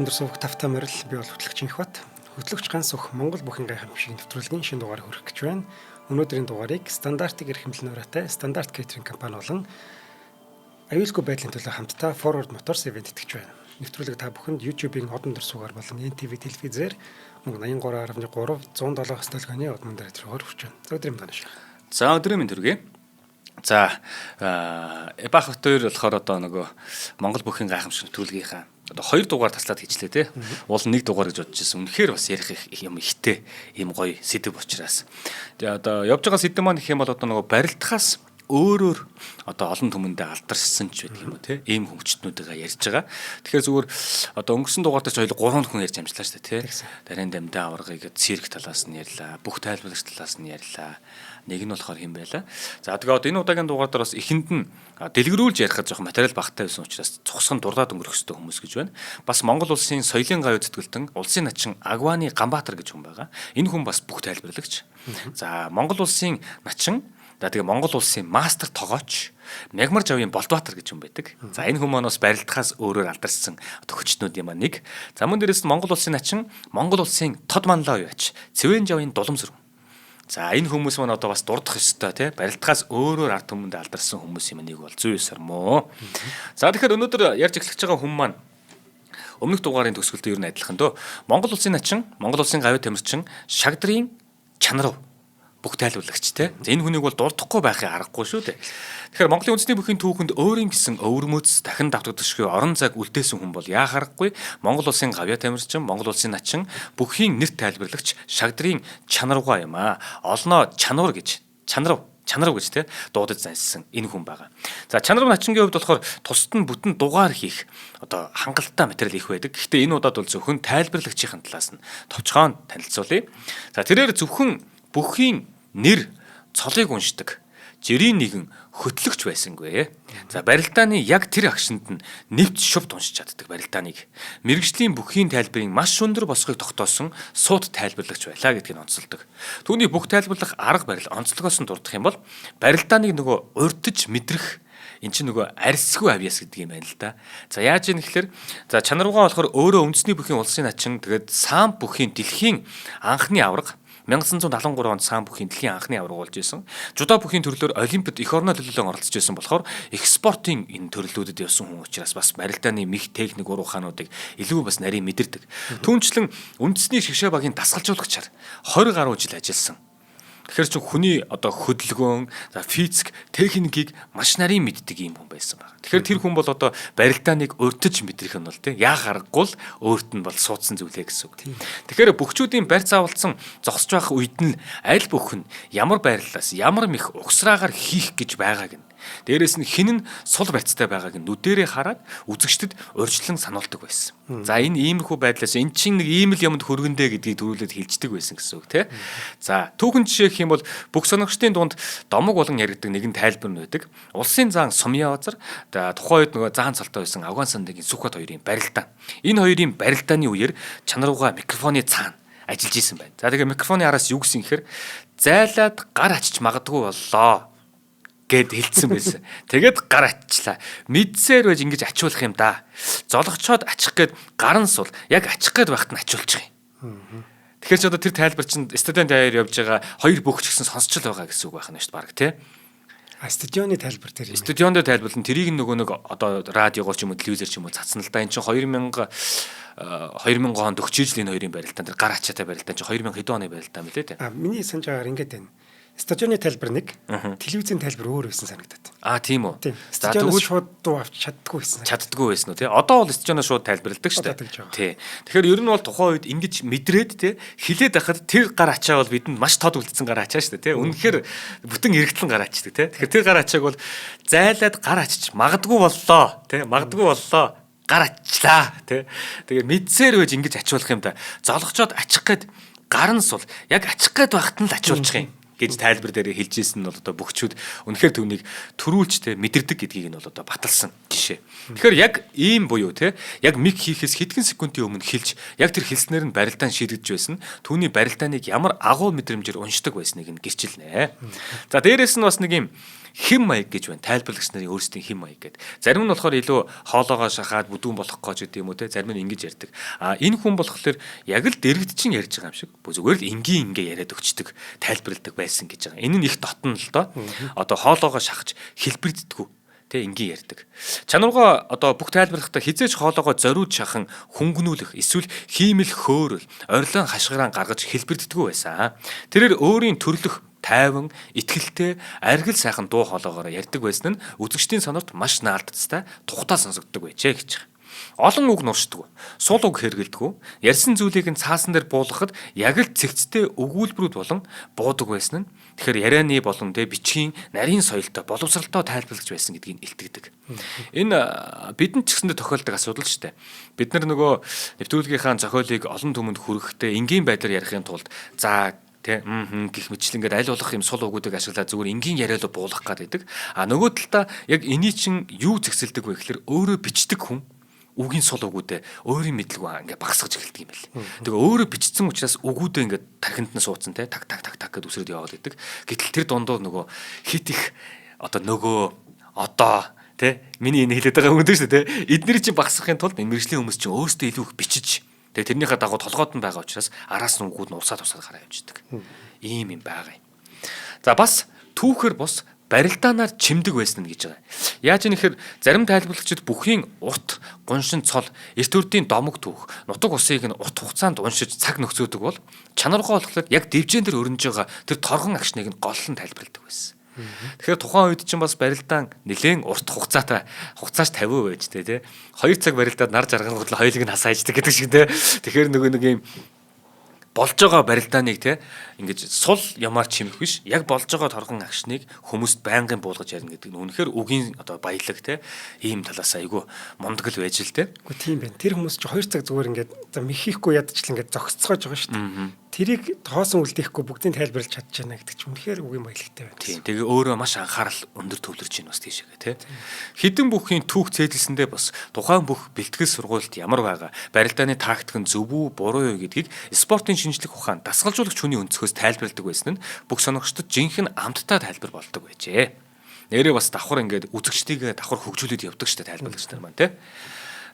Одон дурсуух тавтай морил, би бол хөтлөгч Инхбат. Хөтлөгч ганц өх Монгол бүхэн гайхамшиг нэвтрүүлгийн шинэ дугаар хүргэх гэж байна. Өнөөдрийн дугаарыг стандартыг эрхэмлэн нуураатай Стандарт Catering компани болон аюулгүй байдлын төлөө хамтдаа Forward Motors event итгэж байна. Нэвтрүүлэг та бүхэнд YouTube-ийн Одон дурсуугаар болон NTV телевизээр мөн 83.3 107 столгооны одмон дээр төрөөр хүрч байна. За, өдрийн мэнд. За, өдрийн мэнд хүргэе. За, Эбах хоёр болохоор одоо нөгөө Монгол бүхэн гайхамшиг нэвтрүүлгийнхаа одоо хоёр дугаар таслаад хийчлээ те. Уул нэг дугаар гэж бодож ирсэн. Үнэхээр бас ярих их юм ихтэй юм гоё сэдэв учраас. Тэгээ одоо явж байгаа сэдэв маань гэх юм бол одоо нөгөө барилдахаас өөрөөр одоо олон түмэндээ алдаршсан ч байдаг юм уу те. Ийм хүмүүчтнүүдээ ярьж байгаа. Тэгэхээр зүгээр одоо өнгөрсөн дугаар дээр ч хоёул гурван хүн ярьж амжлаа шүү дээ те. Дарин дамдаа аваргыг цирк талаас нь ярьлаа. Бүх тайлбарлагч талаас нь ярьлаа. Нэг нь болохоор хэн байла. За, тэгээ одоо энэ удаагийн дугаар дээр бас эхэнд нь дэлгэрүүлж ярихад жоохон материал багтай байсан учраас цугсган дурдаад өнгөрөх ёстой хүмүүс гэж байна. Бас Монгол улсын соёлын гавь зүтгэлтэн улсын начин Агваны Ганбаатар гэж хүн байгаа. Энэ хүн бас бүх тайлбарлагч. За, Монгол улсын начин. За, тэгээ Монгол улсын мастер тогооч Мягмар жавын Болдбаатар гэж хүн байдаг. За, энэ хүн маань бас барилдахаас өөрөөр алдарсан төхөчтнүүд юм а нэг. За, мөн дээрээс нь Монгол улсын начин, Монгол улсын тод манлаа уяач Цэвэн жавын дуламсрын. За, энэ хүмүүс маань одоо бас дурдах ёстой тий, барилдахаас өөрөөр ард түмэндээ алдарсан хүмүүс юм нэг бол зүй ёсор мөө. За, тэгэхээр өнөөдөр ярьж эхлэж байгаа хүн маань өмнөх дугаарын төгсгөлтэй ер нь адилхан дөө. Монгол улсын начин, Монгол улсын гавь тамирчин Шагдрын чанарв бүх тайлбарлагч те. За, энэ хүнийг бол дурдахгүй байхын аргагүй шүү дээ. Тэгэхээр Монголын үндэсний бүхийн түүхэнд өөрийн гэсэн өвөрмөц дахин давтагдашгүй орон зайг үлдээсэн хүн бол яах аргагүй Монгол улсын гавьяа тамирчин, Монгол улсын начин, бүхийн нэр тайлбарлагч Шагдрын чанарвгаа юм аа. Олноо чанар гэж, чанарв чанарв гэж те дуудаж заншсан энэ хүн байгаа. За, чанарв начингийн хувьд болохоор тусад нь бүтэн дугаар хийх одоо хангалттай материал их байдаг. Гэхдээ энэ удаад бол зөвхөн тайлбарлагчийн талаас нь товчхон танилцуулъя. За, тэрээр зөвхөн бүхийн нэр цолыг уншдаг жирийн нэгэн хөтлөгч байсангүй. За, барилдааны яг тэр агшинд нь нэвт шувт уншиж чаддаг барилдааныг. Мэргэжлийн бүхийн тайлбарын маш өндөр босгыг тогтоосон сууд тайлбарлагч байлаа гэдгийг онцолдог. Түүний бүх тайлбарлах арга барил онцлогоос нь дурдах юм бол барилдааныг нөгөө урдж мэдрэх эн чинь нөгөө арьсгүй авьяас гэдэг юм байна л да. За, яаж юм гэхээр, за, чанарвгаа болохоор өөрөө үндэсний бүхийн улсын начин, тэгээд саам бүхийн дэлхийн анхны аварга, 1973 онд саан бүхийн дэлхийн анхны аварга болж исэн. Жудо бүхийн төрлөөр Олимпиад эх орноо төлөөлөн оролцож исэн болохоор их спортын энэ төрлүүдэд явсан хүн учраас бас барилдааны мэх техник ур ухаануудыг илүү бас нарийн мэдэрдэг. Түүнчлэн үндэсний шигшээ багийн дасгалжуулагчаар 20 гаруй жил ажилласан. Тэгэхээр чи хүний одоо хөдөлгөөн, за, физик, техникийг маш нарийн мэддэг юм хүн байсан байна. Тэгэхээр тэр хүн бол одоо барилдааныг урдж мэдрэх нь бол тий яа аргагүй л өөрт нь бол суудсан зүйлээ гэсэн үг. Тэгэхээр бөхчүүдийн барь заавалцсан зогсож байх үед нь аль бүх нь ямар байрлалаас ямар мэх угсраагаар хийх гэж байгааг нь, дээрээс нь хэн нь сул барьцтай байгааг нь нүдэрээ хараад үзэгчдэд урьдчилан сануулдаг байсан. За, энэ иймэрхүү байдлаас эн чинь нэг ийм л юмд хөргөндөө гэдгийг төрүүлээд хэлждэг байсан гэсэн үг тий. За, түүхэн жишээ гэх юм бол бүх соногчдын дунд домог болон яригддаг нэгэн тайлбар нь байдаг. Улсын заан Сумья базар тухайн үед нөгөө заан цолтой байсан Афганстангийн Сүхбат хоёрын барилдаан. Энэ хоёрын барилдааны үеэр чанарууга микрофоны цаана ажиллаж исэн байна. За, тэгээ микрофоны араас юу гэсэн гэхээр зайлаад гар ачиж магадгүй боллоо гэд хэлсэн байсан. Тэгээд гар аччлаа. Мэдсээр байж ингэж ачуулах юм да. Золгочоод ачих гээд гарын сул яг ачих гээд байхад нь ачуулчих юм. Тэгэхээр ч одоо тэр тайлбар чинь стадион дээр явж байгаа хоёр бөхч гэсэн сонсч л байгаа гэсэн үг байх нь шүү дээ баг тий. А стадионы тайлбар дээр юм. Стадион дээр тайлбарлан тэрийг нөгөө нэг одоо радиогоор ч юм уу телевизээр ч юм уу цацна л да. Энд чинь 2000 онд өгчиж л энэ хоёрын барилдаан тэр гар ачаатай барилдаан чинь 2000 хэдэн оны барилдаан мөлий тий. А миний санаж байгаагаар ингэж байна. Стадионы тайлбар нэг, телевизийн тайлбар өөр байсан санагдаад. А тийм үү. За, тэгвэл шууд дуу авч чаддгүй байсан. Чаддгүй байсан уу тий. Одоо бол стадионоо шууд тайлбарладаг шүү дээ. Тий. Тэгэхээр ер нь бол тухайн үед ингэж мэдрээд тий хилээд байхад тэр гар ачаа бол бидэнд маш тод үлдсэн гар ачаа шүү дээ тий. Үнэхээр бүтэн эргэтлэн гар ачдаг тий. Тэгэхээр тэр гар ачааг бол зайлаад гар ачиж магадгүй боллоо тий. Магадгүй боллоо гар ачлаа тий. Тэгээ мэдсээр байж ингэж ачуулах юм да. Золгочоод ачих гээд гар нь сул яг ачих гээд байхад нь л ачуулчих юм гэж тайлбар дээр хэлж ирсэн нь бол одоо бөхчүүд үнэхээр түүнийг төрүүлж те мэдэрдэг гэдгийг нь бол одоо баталсан жишээ. Тэгэхээр яг ийм буюу те яг мик хийхээс хэдхэн секундын өмнө хэлж яг тэр хэлснээр нь барилдаан шийдэгдэж байсан. Түүний барилдааныг ямар агуу мэдрэмжээр уншдаг байсныг нь гэрчилнэ. За, дээрээс нь бас нэг юм хэм маяг гэж байна. Тайлбарлагч нарын өөрсдийн хэм маяг гэдэг. Зарим нь болохоор илүү хоолоогоо шахаад бүдүүн болох гэж гэдэг юм уу те. Зарим нь ингэж ярьдаг. А энэ хүн болохоор яг л дэрэгдчин ярьж байгаа юм шиг. Зүгээр л энгийн ингээ яриад өгчдөг, тайлбарладаг байсан гэж байгаа. Энэ нь их дотно л доо. Одоо хоолоогоо шахаж хэлбэрддэггүй. Тэ энгийн ярьдаг. Чанаргаа одоо бүх тайлбарлахдаа хизээч хоолоогоо зориуд шахан хөнгөнүүлэх эсвэл хиймэл хөөрөл, орилон хашгираан гаргаж хэлбэрддэггүй байсан. Тэрээр өөрийн төрлөх тайван, итгэлтэй, аргил сайхан дуу хоолоогоор ярьдаг байсан нь үзэгчдийн сонорт маш наалдцтай, тухтаа сонсогддог байжээ гэж байгаа. Олон үг нуршдаг, сул үг хэрэгэлдэг. Ярьсан зүйлийг нь цаасан дээр буулгахад яг л цэгцтэй өгүүлбэрүүд болон буудаг байсан нь тэгэхээр ярианы болон тэ бичгийн нарийн соёлтой боловсралтай тайлбарлагч байсан гэдгийг илтгэдэг. Энэ бидэнд ч гэсэндээ тохиолдог асуудал шүү дээ. Бид нар нөгөө нэвтрүүлгийнхаа зохиолыг олон түмэнд хүрэхдээ энгийн байдлаар ярихын тулд за тэ гих мэтлэн ингээд аль болох юм сул үгүүдийг ашиглаад зүгээр энгийн яриа л буулгах гээд байдаг. А нөгөө талдаа яг эний чин юу зэгсэлдэг вэ гэхээр өөрөө бичдэг хүн үгийн сул үгүүдээ өөрийн мэдлэг ингээ багасгаж эхэлдэг юм байл. Тэгээ өөрөө бичсэн учраас үгүүдээ ингээ тархинд нь суудсан те так так так так гэд үсрээд яваад идэг. Гэтэл тэр дундуур нөгөө хит их одоо нөгөө одоо те миний энэ хэлээд байгаа хүн шүү дээ те эднэр чинь багасгахын тулд энэ мэрэгжлийн хүмүүс чинь өөрсдөө илүү их бичиж тэгээ тэрнийхээ дагуу толгойд нь байгаа учраас араас нь үгүүд нь урсаад урсаад гараа явждаг. Ийм юм байгаа юм. За бас түүхэр бус барилдаанаар чимдэг байсан гэж байгаа. Яаж юм нэхэр зарим тайлбарлагчид бүхийн урт гуншин цол эрт өрдийн домог түүх нутаг усыг нь урт хугацаанд уншиж цаг нөхцөөдөг бол чанаргоо болохоор яг дэвжээн дээр өрнөж байгаа тэр торгон агшныг нь голлон тайлбарладаг байсан. Тэгэхээр тухайн үед чинь бас барилдаан нэлээд урт хугацаатай хугацааш 50 байж тээ тий. 2 цаг барилдаад нар жаргангууд л хоёулыг нь хасааждаг гэдэг шиг тий. Тэгэхээр нөгөө нэг юм болж байгаа барилдааныг те ингэж сул ямаар чимэх биш яг болж байгаа торгон агшныг хүмүүст байнгын буулгаж ярина гэдэг нь үнэхээр үгийн одоо баялаг те ийм талаас айгүй мундаг л байж л те. Үгүй тийм байна. Тэр хүмүүс чи 2 цаг зүгээр ингээд за мэхийхгүй ядчил ингээд зогсцоож байгаа шүү дээ. Тэрийг тоосон үлдээхгүй бүгдийг тайлбарлаж чадж байна гэдэг чинь үнэхээр үгийн баялагтай байна. Тийм. Тэгээ өөрөө маш анхаарал өндөр төвлөрч байна бас тийшээгээ тий. Хідэн бүхийн түүх цээжилсэндээ бас тухайн бүх бэлтгэл сургуульд ямар байгаа барилдааны тактик нь зөв үү буруу юу гэдгийг спортын шинжлэх ухаан дасгалжуулагч хүний өнцгөөс тайлбарладаг байсан нь бүх сонирхчдод жинхэнэ амттай тайлбар болдог байжээ. Нэрээ бас давхар ингээд үзэгчдийг давхар хөгжүүлээд явдаг штэ тайлбарлагч нар маань тий.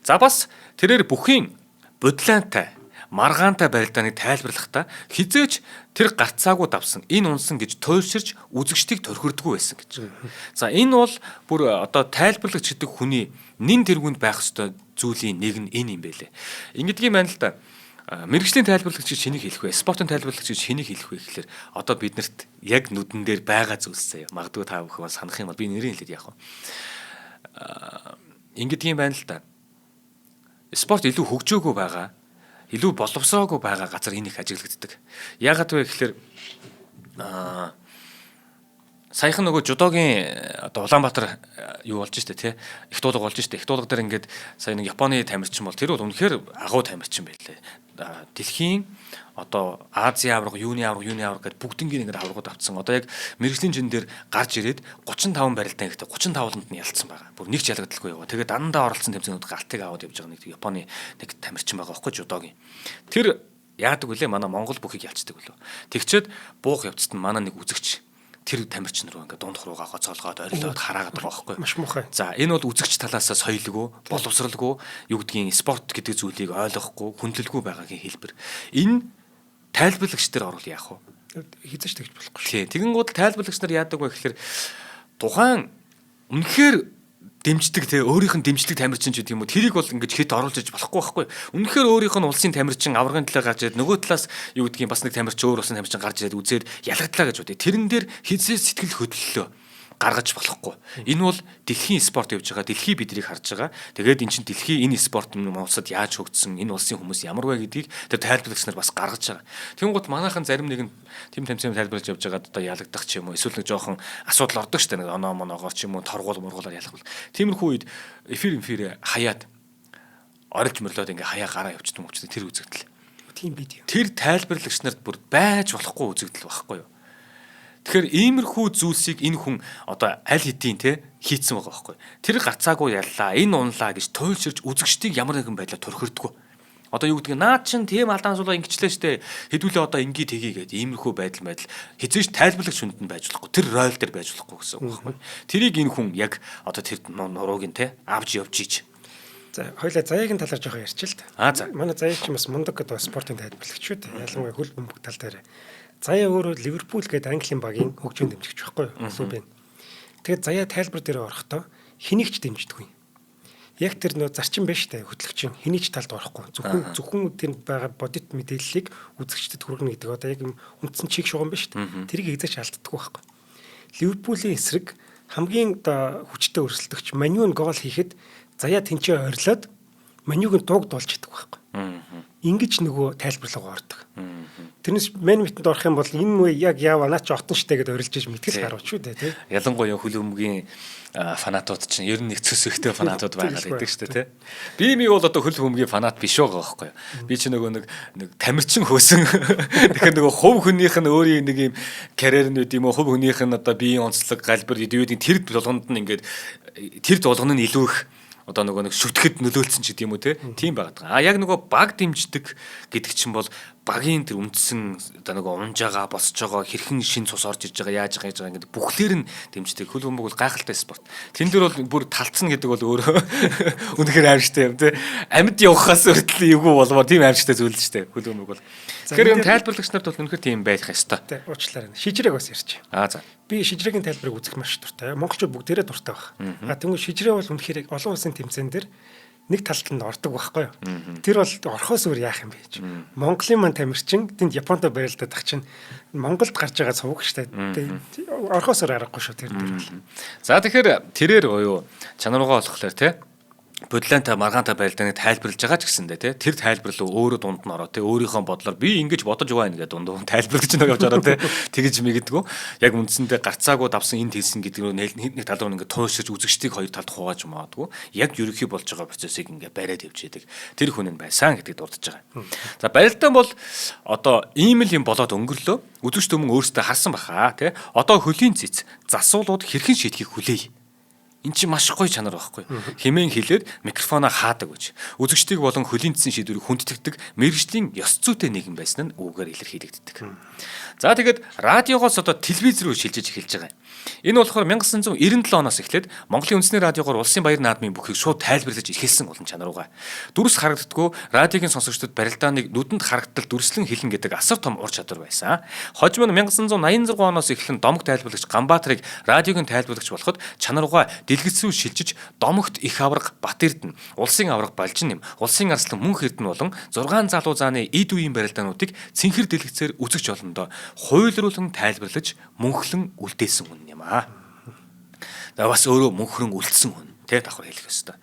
За бас тэрээр бүхийн бодлоонтай маргаантай барилдааныг тайлбарлахдаа хизээч тэр гарцаагүй давсан энэ унсан гэж туйлширч үзэгчдийг торхирдгүй байсан гэж. За энэ бол бүр одоо тайлбарлагч гэдэг хүний нин тэргүүнд байх ёстой зүйлийн нэг нь энэ юм байлээ. Ингэдгийм байна л да. Мэргэжлийн тайлбарлагч гэж хэнийг хэлэх вэ? Спортын тайлбарлагч гэж хэнийг хэлэх вэ гэхлээр одоо биднэрт яг нүдэн дээр байгаа зүйлс заяа. Магадгүй та бүхэн бас санах юм бол би нэрийг хэлээд яах вэ? Ингэдгийм байна л да. Спорт илүү хөгжөөгөө байгаа, илүү боловсроогүй байгаа газар энэ их ажиглагддаг. Яагаад вэ гэхлээр саяхан нөгөө жудогийн одоо Улаанбаатар юу болж штэ тий их дуулга болж штэ их дуулга дээр ингээд сая нэг Японы тамирчин бол тэр бол үнэхээр агуу тамирчин байлээ. Дэлхийн одоо Азийн аварга, юуны аварга гэдээ бүгднгийн ингээд аваргууд авцсан. Одоо яг мэрэгжлийн жин дээр гарч ирээд 35 барилдаан гэхдээ 35-нд нь ялцсан байгаа. Бүр нэг ч ялгадalгүй яваа. Тэгээд дандаа оролцсон тэмцээнүүд галтыг аваад явж байгаа нэг Японы нэг тамирчин байгаа байхгүй жудогийн. Тэр яадаг вүлээ манай Монгол бүхийг ялцдаг үлээ. Тэгчээд буух явцад нь манай нэг үзэгч тэр тамирчин руу ингээд дунд руугаа гоцоолгоод орилоод хараагаад байгаа байхгүй. Маш муухай. За энэ бол үзэгч талаасаа соёлгүй, боловсралгүй, юу гэдгийг спорт гэдэг зүйлийг ойлгохгүй, хүндлэлгүй байгаагийн хэлбэр. Энэ тайлбарлагч дээр орвол яах вэ? Хизээч тэгж болохгүй шүү. Тийм. Тэгэн гол тайлбарлагч нар яадаг вэ гэхээр тухайн үнэхээр дэмждэг те өөрийнх нь дэмждэг тамирчин ч гэдэг юм уу тэрийг бол ингэж хэд оруулж иж болохгүй байхгүй. Үнэхээр өөрийнх нь улсын тамирчин аваргын төлөө гарч ирээд нөгөө талаас юу гэдгийг бас нэг тамирчин өөр улсын тамирчин гарч ирээд үзээд ялгадлаа гэж бодъё. Тэрэн дээр хизээ сэтгэл хөдлөлөө гаргаж болохгүй. Энэ бол дэлхийн спорт явж байгаа. Дэлхий биднийг харж байгаа. Тэгээд эн чинь дэлхийн энэ спорт нь улсад яаж хөгжсөн, энэ улсын хүмүүс ямар вэ гэдгийг тэр тайлбарлагч нар бас гаргаж байгаа. Тэнгуут манайхан зарим нэг нь тэм тэмцээн тайлбарлаж явж байгаад одоо ялагдах ч юм уу эсвэл нэг жоохон асуудал ордог штэ нэг оноо моноогоор ч юм уу торгуул мургуулаар ялах бол. Тиймэрхүү үед эфир эфир хаяад орилж мөрлөөд ингээ хаяа гараа явчихдаг юм учраас тэр үзэгдэл. Тийм бид юм. Тэр тайлбарлагч нарт бүр байж болохгүй үзэгдэл байхгүй юу? Тэгэхээр иймэрхүү зүйлсийг энэ хүн одоо аль хэдийн те хийцэн байгаа байхгүй. Тэр гарцаагүй яллаа, энэ унлаа гэж туйлширч үзэгчдийг ямар нэгэн байдлаар торхирдгоо. Одоо юу гэдэг нь наад чин тийм алдаан суулаа ингэчлээ штэ. Хэдүүлээ одоо ингээ тгий гээд иймэрхүү байдал хизээш тайлбарлагч хүнд нь байж болохгүй. Тэр роль дээр байж болохгүй гэсэн үг байхгүй. Тэрийг энэ хүн яг одоо тэр нурууг нь те авч явж ич. За хоёлаа Заяагийн талаар жоохон ярьчих л та. За. Манай Заяа ч бас мундаг гэдэг спортын тайлбарлагч шүү дээ. Ялангуяа хөл бөмбөг тал дээр. Заяа өөрөө Ливерпул гэдэг Английн багийн хөгжим дэмжигч байхгүй юу? Клубын. Тэгээд Заяа тайлбар дээр орохдоо хэнийг ч дэмждэггүй. Яг тэр нөө зарчим байж таа хөтлөгчин хэний ч талд орохгүй. Зөвхөн тэр байгаа бодит мэдээллийг үзэгчдэд хүргэнэ гэдэг одоо яг үндсэн чиг шугам биш үү? Тэрийг эзэж алддаггүй байхгүй. Ливерпулийн эсрэг хамгийн одоо хүчтэй өрсөлдөгч Манюн гол хийхэд Заяа тэнцээ ойрлоод Манюг нь дууг дуулж идэг байхгүй. Ингиж нөгөө тайлбар руу ордог. Тэрнээс мен мэтэнд орох юм бол энэ мө яг яава наа чи отон штэ гэдээ орилж иж мэтгэл гарвч шүү дээ тий. Ялангуяа хөл бөмбөгийн фанатууд чинь ер нь нэг цөс ихтэй фанатууд байгаад байдаг штэ тий. Би ми бол одоо хөл бөмбөгийн фанат биш байгаа байхгүй юу. Би чи нөгөө нэг тамирчин хөөсөн. Тэгэхээр нөгөө хувь хүнийх нь өөрийн нэг юм карьер нь үт юм уу, хувь хүнийх нь одоо биеийн онцлог галбир гэдэг тэр болгонд нь ингээд тэр болгоно нь илүү их одоо нөгөө нэг шүтгэхэд нөлөөлсөн ч гэдэг юм уу те тийм байгаад байгаа. А яг нөгөө баг дэмждэг гэдэг чинь бол багийн тэр үндсэн одоо нөгөө унж байгаа, босч байгаа, хэрхэн шин цус орж иж байгаа, яаж байгаа, яаж байгаа гэдэг бүхлээр нь дэмждэг. Хөл бөмбөг бол гайхалтай спорт. Тэн дээр бол бүр талцсан гэдэг бол өөрөө үнэхээр аимшигтай юм те. Амьд явахаас өртөл эвгүй болмоор тийм аимшигтай зүйл л шүү дээ. Хөл бөмбөг бол. Тэгэхээр юм тайлбарлагч нарт бол үнэхээр тийм байх ёстой. Тэ уучлаарай. Шижрээг бас ярьчих. Аа за. Би шижрэгийн тайлбарыг үзэх маш дуртай. Монголчууд бүгдээрээ дуртай баг. А тэгвэл шижрээ бол үнэхээр олон улсын тэмцээн дээр нэг талд нь ордог байхгүй юу? Тэр бол орхоос өөр яах юм бэ гэж. Монголын маань тамирчин тэнд Японтой барилдаад ах чинь Монголд гарч байгаа цувг штэ. Орхоос өөр аргагүй шүү тэр дээр бол. За тэгэхээр тэрээр буюу чанаруугаа болохоор те бодлонтой маргаантай барилдааныг тайлбарлаж байгаа ч гэсэндээ те тэр тайлбар руу өөрөө дунд нь ороо те өөрийнхөө бодлоор би ингэж бодож байна гэдэг дунд тайлбарлаж нэг явж ороо те тэгэж мэгдэггүй яг үндсэндээ гарцаагүй давсан энд хэлсэн гэдэг нь нэг тал руу ингээд тууширч үзэгчдийг хоёр талд хувааж магадгүй яг ерөнхий болж байгаа процессыг ингээд бариад явж идэг тэр хүн нь байсан гэдгийг дурдж байгаа. За барилдаан бол одоо ийм л юм болоод өнгөрлөө үзэгч төмөн өөрсдөө харсан баха те одоо хөлийн цэц засуулууд хэрхэн шийдэхийг хүлээе. Эн чинь маш гоё чанар байхгүй. Хэмээн хэлээд микрофоноо хаадаг гэж. Үзэгчдийг болон хөлийн цэцэн шийдвэрийг хүндэтгдэг мэргэжлийн ёс зүйтэй нэгэн байсан нь үүгээр илэрхийлэгддэг. За тэгээд радиогоос одоо телевиз рүү шилжиж эхэлж байгаа юм. Энэ болохоор 1997 оноос эхлээд Монголын үндэсний радиогоор улсын баяр наадмын бүхийг шууд тайлбарлаж эхэлсэн олон чанар руугаа. Дүрс харагддаггүй радиогийн сонсогчдод барилдааныг нүдэнд харагдтал дүрслэн хэлнэ гэдэг асар том ур чадвар байсан. Хожим нь 1986 оноос эхлэн домог тайлбарлагч Ганбаатарыг радиогийн тайлбарлагч болоход чанар руугаа дэлгэц рүү шилжиж домогт их аварга Бат Эрдэнэ, улсын аварга Балжин нэм, улсын арслан Мөнх Эрдэнэ болон 6 залуу зааны эд үеийн барилдаануудыг цэнхэр дэлгэцээр үзэгч олондоо хуйлруулан тайлбарлаж мөнхлөн үлдээсэн хүн юм аа. За бас өөрөө мөнхрөн үлдсэн хүн тэ давхар хэлэх ёстой.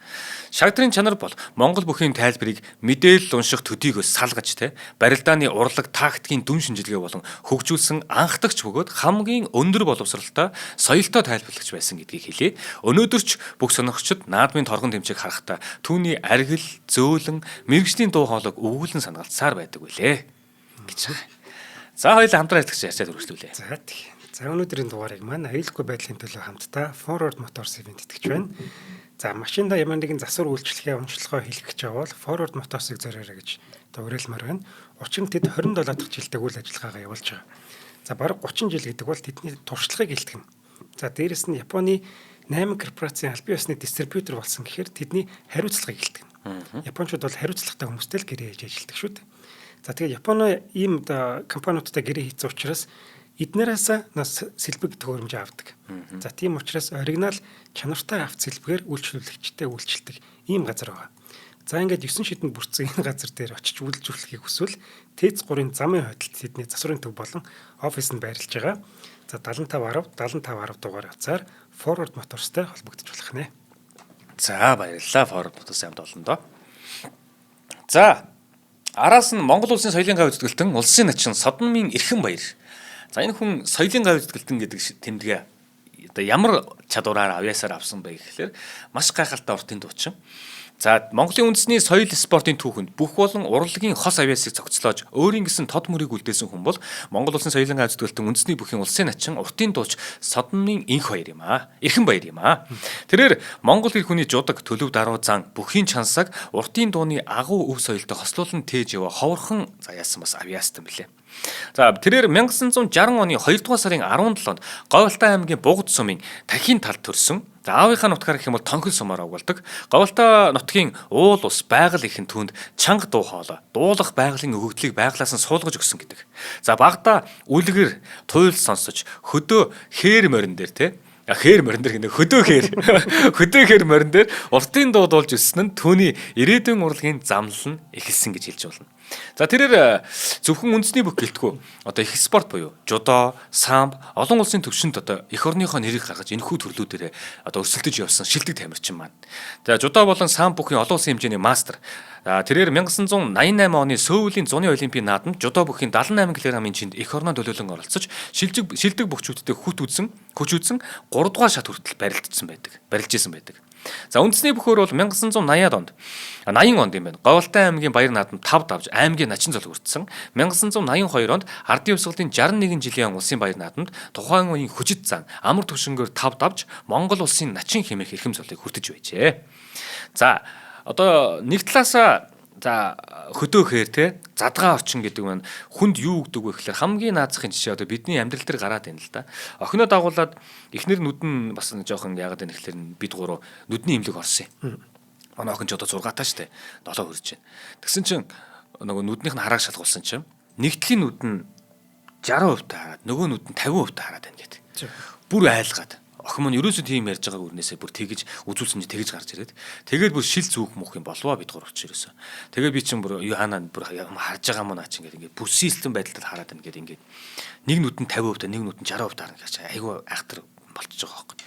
Шагдрын чанар бол Монгол бүхийн тайлбарыг мэдээлэл унших төдийгөө салгаж тэ барилдааны урлаг тактикийн дүн шинжилгээ болон хөгжүүлсэн анхдагч бөгөөд хамгийн өндөр боловсралтай соёлтой тайлбарлагч байсан гэдгийг хэлье. Өнөөдөр ч бүх сонирхчид наадмын торгон тэмцээг харахтаа түүний аргил, зөөлөн, мэргэжлийн дуу хоолойг өвгөлэн санагалцсаар байдаг үлээ гэж байгаа. За хоёулаа хамтран ажиллагч ярьцаад үргэлжлүүлээ. За тий. За өнөөдрийн дугаарыг маань аюулгүй байдлын төлөө хамтдаа Forward Motors event итгэж байна. За машиндаа ямар нэгэн засвар үйлчлэгээ онцлогоо хийх гэж байгаа бол Forward Motors-ыг зориорой гэж одоо уриалмаар байна. Учир нь тэд 27 дахь жилдээ үйл ажиллагаагаа явуулж байгаа. За бараг 30 жил гэдэг бол тэдний туршлагыг илтгэнэ. За дээрэс нь Японы 8 корпорацийн албан ёсны дистрибьютор болсон гэхээр тэдний хариуцлагыг илтгэнэ. Япончууд бол хариуцлагатай хүмүүстэй л гэрээ хийж ажилладаг шүү дээ. За тэгээд Японы ийм одоо компаниудтай гэрээ хийсэн учраас эднэрээс нас сэлбэг төхөөрөмж авдаг. За тийм учраас оригинал чанартай авт сэлбэгээр үйлчлүүлэгчтэй үйлчилдэг ийм газар байгаа. За ингээд 9 шидэнд бүрдсэн энэ газар дээр очиж үйлчлүүлэхийг хүсвэл ТЭЦ 3-ын замын хойдолд тэдний засварын төв болон офис нь байрлаж байгаа. За 75 10 75 10 дугаар хавцаар Forward Motors-тай холбогдож болох нэ. За баярлалаа Forward Motors амт олондоо. За араас нь Монгол улсын соёлын гав зүтгэлтэн улсын начин Содномын эрхэн баяр. За энэ хүн соёлын гав зүтгэлтэн гэдэг тэмдгээ одоо ямар чадвараар авьяасаар авсан бэ гэхлээр маш гайхалтай уртын дуучин. За Монголын үндэсний соёл спортын түүхэнд бүх болон урлагийн хос авьяасыг цогцлоож өөрийн гэсэн тод мөрийг үлдээсэн хүн бол Монгол улсын соёлын гай зүтгэлтэн үндэсний бүхийн улсын начин уртын дууч Содонны инх баяр юм аа. Эрхэн баяр юм аа. Тэрээр Монгол эр хүний жудаг төлөв даруй зан бүхийн чансаг уртын дууны агуу өв соёлтой хослуулан тээж яваа ховорхон заяасан бас авьяастай мөлий. За тэрээр 1960 оны 2 дугаар сарын 17-нд Говьалтай аймгийн Бугад сумын Тахийн талд төрсөн. За аавынхаа нутгаар гэх юм бол Тонхол сумаар овголдог. Говьалтай нутгийн уул ус байгаль ихэн түүнд чанга дуу хоолой, дуулах байгалийн өгөгдлийг байгалаас нь суулгаж өгсөн гэдэг. За багада үлгэр, туйл сонсож, хөдөө хээр морин дээр те хээр морин дээр гэнэ хөдөө хээр хөдөө хээр морин дээр уртын дуу дуулж өссөн нь түүний ирээдүйн урлагийн замнал нь эхэлсэн гэж хэлж болно. За тэрээр зөвхөн үндэсний бүх гэлтгүү одоо их спорт буюу жудо, самб олон улсын төвшөнд одоо эх орныхоо нэрийг гаргаж энэхүү төрлүүдээр одоо өрсөлдөж явсан шилдэг тамирчин маань. За жудо болон самб бүхийн олон улсын хэмжээний мастер. Тэрээр 1988 оны Сөүлийн зуны олимпийн наадамд жудо бүхийн 78 кг-ын чинд эх орноо төлөөлөн оролцож шилдэг бөхчүүдтэй хүч үзэн 3 дугаар шат хүртэл барилдсан байдаг. Барилж исэн байдаг. За үндэсний бөхөр бол 1980-ад онд 80 онд юм байна. Говьалтай аймгийн баяр наадам 5 давж аймгийн начин зол хүртсэн. 1982 онд Ардын хувьсгалын 61 жилийн улсын баяр наадамд тухайн үеийн хүчит зан амар төвшөнгөөр 5 давж Монгол улсын начин хэмээх эрхэм золыг хүртэж байжээ. За одоо нэг талаасаа за хөдөө хээр те задгаа орчин гэдэг нь хүнд юу өгдөг вэ гэхээр хамгийн наазахын жишээ одоо бидний амьдрал дээр гараад байна л да. Охиноо дагуулад эхнэр нүд нь бас жоохон яагаад вэ гэхээр бид гурав нүдний имлэг орсон юм. Манай охин ч одоо 6 таа штэ 7 хүрж байна. Тэгсэн чинь нөгөө нүднийх нь харааг шалгуулсан чинь нэгдлийн нүд нь 60% та хараад нөгөө нүд нь 50% та хараад байна гэдэг. Бүр айлгаад охин маань ерөөсөө тийм ярьж байгааг үрнээсээ бүр тэгэж үзүүлсэн чи тэгэж гарч ирээд тэгээд бүр шил зүүх мөх юм болвоо бид гур учир ерөөсөө. Тэгээд би чинь бүр яана бүр харж байгаа мөн наа чинь ингээд ингээд бүр систем байдалд хараад байна ингээд ингээд нэг нүд нь 50% та нэг нүд нь 60% таарна гэж айгүй айхтар болчихж байгаа байхгүй.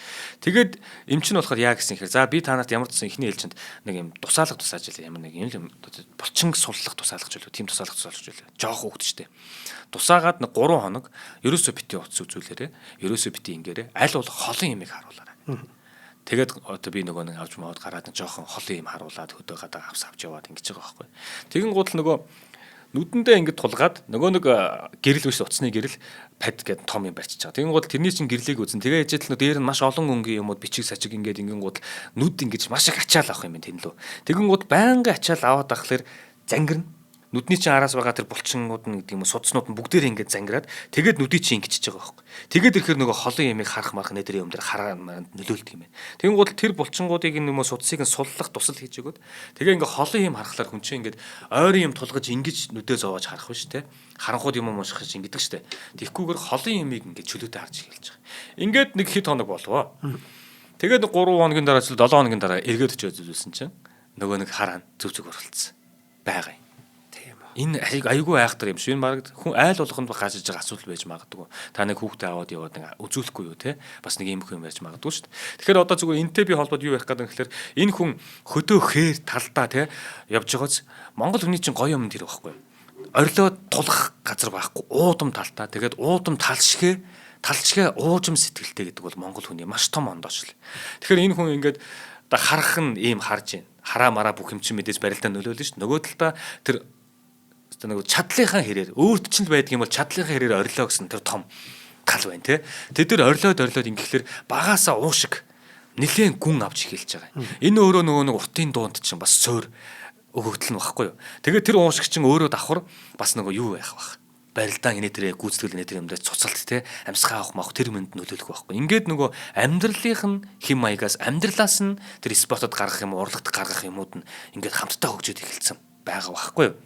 Тэгээд эмч нь болохоор яа гэсэн хэрэг за би та нарт ямар ч гэсэн эхний ээлжинд нэг юм тусаалга тусааж илээ ямар нэг юм булчин суллах тусаалгаж үлээ тийм тусаалга тусаалгаж үлээ жоох хүүхд штэ. Тусаагаад нэг 3 хоног ерөөсөө бити утас үзүүлээрэ ерөөсөө бити ингээрэ аль болох холон юмыг харуулаарай. Тэгээд одоо би нөгөө нэг авч мавд гараад жоохон холон юм харуулад хөдөө гадаа авс авч яваад ингэж байгаа байхгүй. Тэгэн гутал нөгөө нүдэндээ ингэж тулгаад нөгөө нэг гэрэл биш утасны гэрэл пад гэдэг том юм барьчихж байгаа. Тэгэн гутал тэрний чинь гэрлийг үзэн тэгээ ээжэл нөө дээр нь маш олон өнгийн юмуд бичиг сачиг ингээд ингэн гутал нүд ингэж маш их ачаал авах юм байна тэн лүү. Тэгэн гут байнгын ачаал аваад ахлаар зангирна. Нүдний чинь араас байгаа тэр булчингууд нь гэдэг юм уу судснууд нь бүгдээр ингээд зангираад тэгээд нүдий чинь ингэчихэж байгаа байхгүй. Тэгээд ирэхээр нөгөө холон ямыг харах марах нэ тэр юм дээр хараа нөлөөлдөг юм байна. Тэгэн гол тэр булчингуудыг юм уу судсыг нь суллах тусал хийж өгөөд тэгээ ингээд холон юм харахлаар хүн чинь ингээд ойрын юм тулгаж ингэж нүдээ зовоож харах биш те. Харанхууд юм унших гэж ингэдэг штэ. Тэгхгүйгээр холон ямыг ингээд чөлөөтэй харж эхэлж байгаа. Ингээд нэг хэд хоног болвоо. Тэгээд 3 хоногийн дараа 7 хоногийн дараа эргээд очиж үзүүлсэн чинь нөгөө нэг хараа зүг зүг оролцсон байгаа юм. Энэ айгүй айхтар юм шиг. Энэ баг хүн айл болгонд гарч иж байгаа асуудал байж магадгүй. Та нэг хүүхдээ аваад яваад нэг үзүүлэхгүй юу те. Бас нэг юм хүн байж магадгүй шүү дээ. Тэгэхээр одоо зүгээр энтэй би холбоод юу ярих гэдэг юм гэхээр энэ хүн хөдөө хээр талдаа те явж байгааз Монгол хүний чинь гоё юм тэр байхгүй. Орилоо тулах газар байхгүй. Уудам талтаа. Тэгээд уудам тал шигэ уужим сэтгэлтэй гэдэг бол Монгол хүний маш том ондоочлол. Тэгэхээр энэ хүн ингээд одоо харах нь ийм харж байна. Хараа мараа бүх юм чинь мэдээж барилдаа нөлөөлнө шүү дээ. Нөгөө талдаа тэр нөгөө чадлынхаа хэрээр өөрт чинь л байдаг юм бол чадлынхаа хэрээр орилоо гэсэн тэр том тал байна те. Тэд нар орилоод ингэхлээр багаасаа уушиг нэлээд гүн авч эхэлж байгаа юм. Энэ өөрөө нөгөө нэг уртын дуунд чинь бас суур өгөгдөл нь багхгүй юу. Тэгээд тэр уушиг чинь өөрөө давхар бас нөгөө юу байх бах. Барилдаан инээ тэрэ гүйцэтгэл инээ тэр юм дээр цуцалт те амьсгаа авах мах тэр мэнд нөлөөлөх байхгүй. Ингээд нөгөө амьдралынх нь хэм маягаас амьдралаас нь тэр спортод гаргах юм урлагт гаргах юмуд нь ингээд хамтдаа хөгжөөд эхэлсэн байгаа байхгүй юу.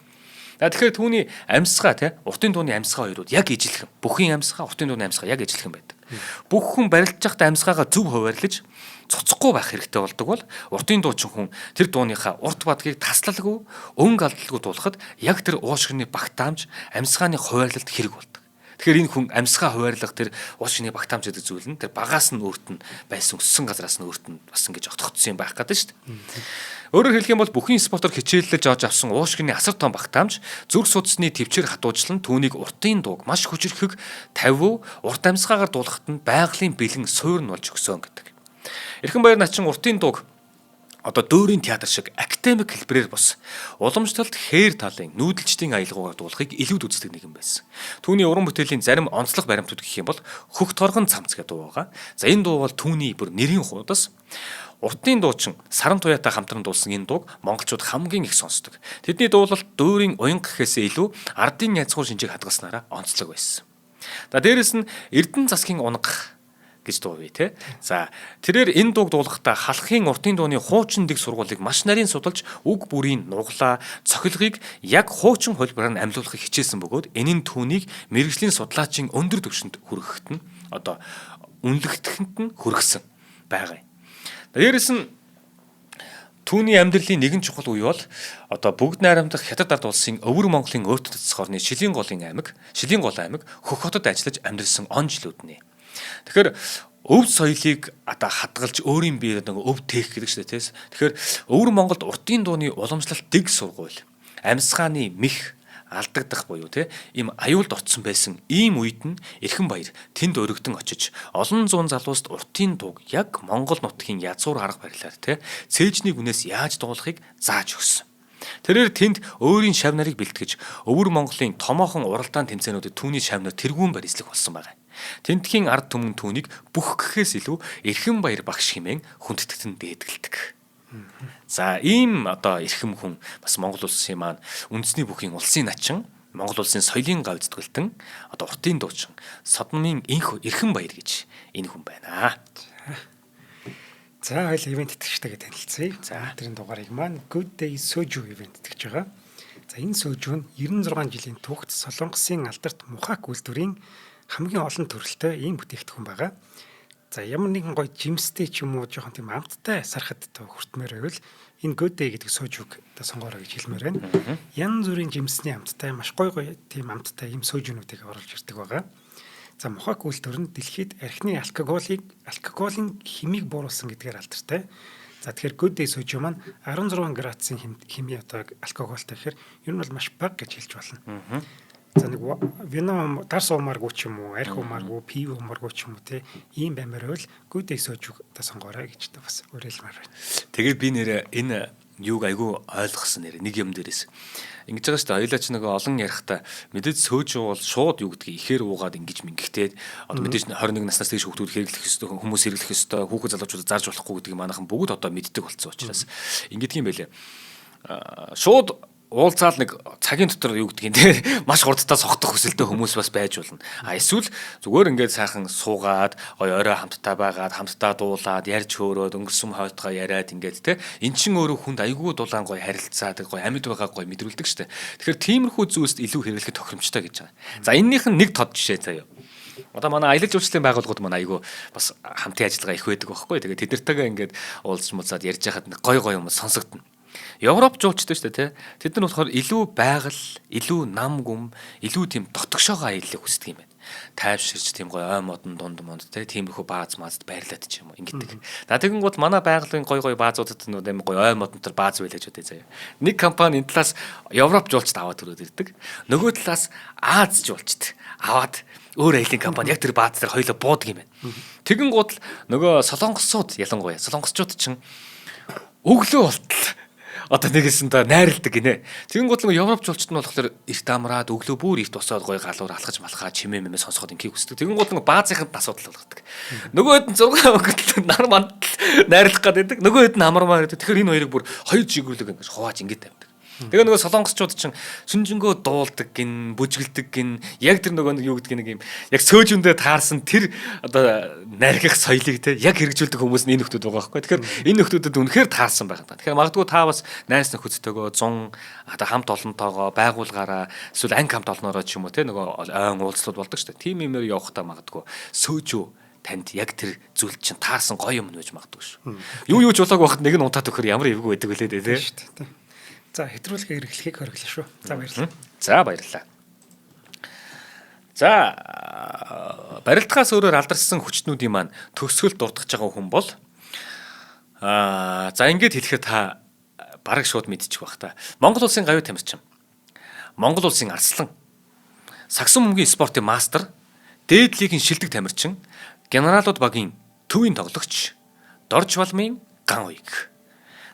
Тэгэхээр түүний амьсгаа те уртын дууны амьсгаа хоёрууд яг ижилхэн. Бүхийн амьсгаа, уртын дууны амьсгаа яг ижилхэн байдаг. Бүх хүн барилдаж байхдаа амьсгаагаа зөв хуваарлаж цоцохгүй байх хэрэгтэй болдог бол уртын дуучин хүн тэр дууныхаа урт бадгийг таслалгүй, өнгө алдалгүй дуулахад яг тэр уушгины багтаамж, амьсгааны хуваарлалт хэрэг болдог. Тэгэхээр энэ хүн амьсгаа хуваарлах тэр уушгины багтаамж гэдэг зүйл нь тэр багаас нь өөрт нь байсан өссөн газраас нь өөрт нь бас ингэж огтгоцсон юм байх гэдэг шүү дээ. Өөрөөр хэлэх юм бол бүхний спортоор хичээллэж олж авсан уушгины асар том багтаамж зүрх судасны төвчээр хатуучлан түүнийг уртын дууг маш хүчрхэг 50% урт амьсгаагаар дуулахад нь байгалийн бэлэн суур нь болж өгсөн гэдэг. Эрхэн баяр начин уртын дууг Одоо дөөрийн театр шиг академик хэлбэрээр бус уламжлалт хээр талын нүүдэлчдийн аялгаугаар дуулахыг илүүд үздэг нэгэн байсан. Түүний уран бүтээлийн зарим онцлог баримтууд гэх юм бол Хөх торгон цамц гэдэг дуу байгаа. За, энэ дуу бол түүний бүр нэрийн хуудас. Уртын дуучин Саран Туяатай хамтран дуулсан энэ дууг монголчууд хамгийн их сонсдог. Тэдний дуулалт дөөрийн уянга гэхээсээ илүү ардын язгуур шинжийг хадгалснараа онцлог байсан. За, дээрэс нь Эрдэнэ засгийн унгах гэж дуу бий те. За, тэрээр энэ дууг дуулахдаа халахын уртын дууны хуучин дэг сургуулийг маш нарийн судалж, үг бүрийн нуглаа, цохилгыг яг хуучин хувилбараар нь амьлуулахыг хичээсэн бөгөөд энэ нь түүнийг мэргэжлийн судлаачийн өндөр түвшинд хүрэхэд нь, одоо үнэлэгдэхэд нь хүргэсэн байгаа юм. Дээрээс нь түүний амьдралын нэгэн чухал үе бол одоо Бүгд Найрамдах Хятад ард улсын Өвөр Монголын өөртөө цэцэх орны Шилийн гол аймаг Хөх хотод ажиллаж амьдарсан он жилүүд нэ. Тэгэхээр өв соёлыг одоо хадгалж, өөрийн биеэр нэг өв тээх гэдэг шүү дээ, тийм. Тэгэхээр Өвөр Монголд уртын дууны уламжлалт дэг сургууль, амьсгааны мэх алдагдах буюу те ийм аюулд орцсон байсан ийм үед нь Эрхэн Баяр тэнд өргөдөн очиж олон зуун залууст уртын дууг яг Монгол нутгийн язгуур арга барилаар те цээжний гүнээс яаж дуулахыг зааж өгсөн. Тэрээр тэнд өөрийн шав нарыг бэлтгэж, Өвөр Монголын томоохон уралдаан тэмцээнүүдэд түүний шав нар тэргүүн барь эзлэх болсон байгаа. Тентхийн ард түмэн түүнийг бүх гэхээс илүү Эрхэн Баяр багш хэмээн хүндэтгэн дээдгэлдэг. За, ийм одоо эрхэм хүн бас Монгол улсын маань үндэсний бүхийн улсын начин, Монгол улсын соёлын гав зүтгэлтэн, одоо уртын дуучин Содномын инх Эрхэн Баяр гэж энэ хүн байна. За, хоёул ивээн тэтгэгчтэйгээ танилцъя. За, тэрийн дугаарыг маань Good Day Soju ивээн тэтгэж байгаа. За, энэ сожу нь 96 жилийн түүхт Солонгосын алдарт Мухак үйлдвэрийн хамгийн олон төрөлтэй ийм бүтээгдэхүүн байгаа. За, ямар нэгэн гоё жимстэй ч юм уу, жоохон тийм амттай сархад хүртмээр байвал энэ Good Day гэдэг сожуг одоо сонгоорой гэж хэлмээр байна. Янз бүрийн жимсний амттай, маш гоё гоё тийм амттай ийм сожунуудыг оруулж ирдэг байгаа. За, Мухак үйлдвэр нь дэлхийд архины алкоголын химийг бууруулсан гэдгээр алдартай. За, тэгэхээр Good Day сожу маань 16 градусын хими одоо алкоголтой гэхээр ер нь бол маш бага гэж хэлж болно. За, нэг вино дарс уумааргүй ч юм уу, архи уумааргүй, пив уумааргүй ч юм уу те, ийм баймаар байвал Good Day сожуг одоо сонгоорой гэж бас уриалмаар байна. Тэгээд би нэрээ энэ юуг айгүй ойлгосон нэрээ нэг юм дээрээс. Ингэж байгаа шүү дээ. Хоёлаа ч нөгөө олон ярихдаа мэдээж сөөж бол шууд юу гэдгийг ихээр уугаад ингэж мингэхтэй, одоо мэдээж 21 наснаас дээш хүүхдүүд хэрэглэх ёстой, хүмүүс хэрэглэх ёстой, хүүхэд залуучуудад зарж болохгүй гэдгийг манайхан бүгд одоо мэддэг болсон учраас ингэдэг юм байлээ. Шууд уулзаал нэг цагийн дотор юу гэдгийг те маш хурдтай согтох хүсэлтэй хүмүүс бас байж болно. А эсвэл зүгээр ингээд сайхан суугаад, гоё орой хамтдаа байгаад, хамтдаа дуулаад, ярьж хөөрөөд, өнгөрсөн хойтгоо яриад ингээд те эн чин өөрөө хүнд айгүй дулаан гоё харилцаа, тэг гоё амьд байгаа гоё мэдрүүлдэг штэ. Тэгэхээр тиймэрхүү зүйлст илүү хэрэглэхэд тохиромжтой гэж байгаа. За, эннийх нь нэг тод жишээ заяа. Одоо манай аялал жуулчлалын байгууллагууд маань айгүй бас хамтын ажиллагаа их байдаг байхгүй. Тэгээд тэд нартэйгээ ингээд уулзч муцаад ярьж байхад нэг гоё гоё юм сонсогдоно. Европ жуулчтай шүү дээ, тий. Тэд нар болохоор илүү байгаль, илүү нам гүм, илүү тийм дотгошоогоо аяллыг хүсдэг юм байна. Тайвширч, тийм гоё ой модон дунд монд тий, тиймэрхүү бааз маазд байрлаад ч юм уу ингэдэг. За, тэгэнгүүт манай байгалийн гоё гоё баазуудад нүүд амар гоё ой модон төр бааз байлаа гэж бодъё заяа. Нэг компани энэ талаас Европ жуулчд аваад төрөөд ирдэг. Нөгөө талаас Аз жуулчд аваад өөр аялын компани яг тэр бааз дээр хоёулаа буудаг юм байна. Тэгэнгүүт л нөгөө солонгосууд, ялангуяа солонгосчууд чинь өглөө болтол одоо нэгэсэн та найрладаг гинэ. Тэгэнгүүт л Европ жуулчд нь болохоор эрт амраад, өглөө бүр эрт босоод, гоё галуур алхаж малхаа, чимээ мэмээ сонсоход инхийг хүсдэг. Тэгэнгүүт л баазынханд асуудал болгодог. Нөгөө хэд нь 6 өнгөтөл нар мандал найрлах гэдэг. Нөгөө хэд нь амармаар гэдэг. Тэгэхээр энэ хоёрыг бүр хоёр чиглэлэг ингэж хувааж ингэж тавьдаг. Тэгээ нөгөө солонгосчууд чинь сүнжэнгөө дуулдаг гин, бүжгэлдэг гин, яг тэр нөгөө нэг юу гэдэг нэг юм яг сөөжөндөө таарсан тэр одоо наргих соёлыг те яг хэрэгжүүлдэг хүмүүс нь энэ нөхдүүд байгаа байхгүй. Тэгэхээр энэ нөхдүүдэд үнэхээр таарсан байгаа даа. Тэгэхээр магадгүй та бас найз нөхөдтэйгөө 100 одоо хамт олонтойгоо байгуулгаараа эсвэл анги хамт олноороо ч юм уу те нөгөө ойн уулзлууд болдог шүү дээ. Тим юмээр явахдаа магадгүй сөөжөө танд яг тэр зүйл чинь таарсан гоё юм байж магадгүй шүү. Юу юу ч болоог байхад нэг нь унтаад өгөхөр ямар эвгүй байдаг вүлээ дээ те. За, хэтрүүлгээ эргэлхийг хориглоо шүү. За, баярлалаа. За, баярлалаа. За, барилдахаас өөрөөр алдарсан хүчнүүдийн маань төгсгөл дурдгаж байгаа хүн бол за, ингээд хэлэхээр та бараг шууд мэдчих бах та. Монгол улсын гавь тамирчин. Монгол улсын арслан. Сагсан бөмбөгийн спортын мастер, дээд лигийн шилдэг тамирчин, генералууд багийн төвийн тоглогч Дорж Балмын Ган Уйг.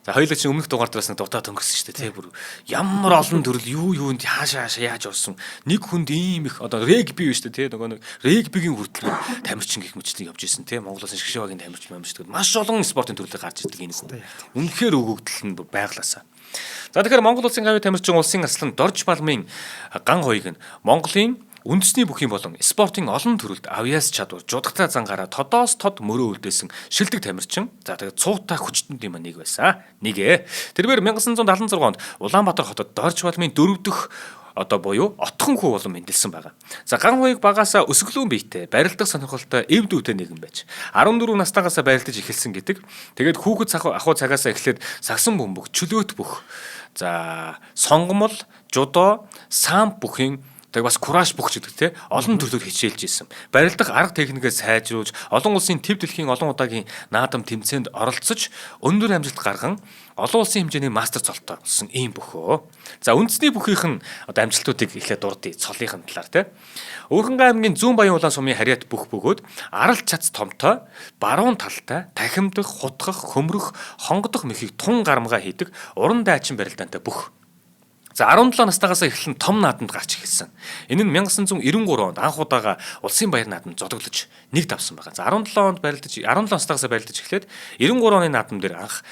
За хоёулаа чинь өмнөх дугаар дээрээс нэг дутаа төнгөрсөн шүү дээ. Тэ бүр ямар олон төрөл юу юунд хаашаа хаашаа яаж орсон. Нэг хүнд ийм их одоо регби биш үү тэ нөгөө нэг регбигийн хүртэл тамирчин гих мэтлэг явж исэн тэ Монгол улсын шгшээгийн тамирчин мамирч гэдэг маш олон спортын төрлөөр гарч ирдэг энэ хүн. Үнэхээр өгөгдөл нь байглаасаа. За тэгэхээр Монгол улсын гавь тамирчин улсын аслан Дорж Балмын ган хоёг нь Монголын үндэсний бүхийн болон спортын олон төрөлд авьяас чадвар, жудагтай зангаараа тодоос тод мөрөө үлдээсэн шилдэг тамирчин. За тэгээд цуутай хүчтэнд юм нэг байсан. Нэг. Тэрвэр 1976 онд Улаанбаатар хотод Дорж Балмын дөрөв дэх одоо буюу отхон хүү болон мэндэлсэн байгаа. За ган хуйг багасаа өсөглүүн биетэй, барилдах сонирхолтой эв дүүтэй нэгэн байж 14 настайгаасаа барилдаж эхэлсэн гэдэг. Тэгээд хүүхэд ахуй цагаасаа эхлээд сагсан бөмбөг, чөлөөт бүх, за сонгомол, жудо, самп бүхийн тэг бас кураж бүх гэдэг те олон төрлөөр хичээлж исэн. Барилдах арга техникээ сайжруулж, олон улсын төв дэлхийн олон удаагийн наадам тэмцээнд оролцож, өндөр амжилт гарган олон улсын хэмжээний мастер цолтой болсон ийм бөхөө. За үндэсний бүхийнх нь одоо амжилтуудыг эхлээд дурдъя цолынхын талаар те. Өвөрхөнгай аймгийн Зүүн Баян улаан сумын харьяат бүх бөгөөд арал чац томтой, баруун талтай, тахимдах, хутгах, хөмрөх, хонгодох мөхийг тун гарамгаа хийдэг уран дайчин барилдаантай бүх. За 17 настайгаас эхлэн том наадамд гарч эхэлсэн. Энэ нь 1993 онд анх удаага улсын баяр наадамд зодоглож нэг давсан байгаа. За 17 онд барилдаж 17 настайгаас барилдаж эхлээд 93 оны наадам дээр анх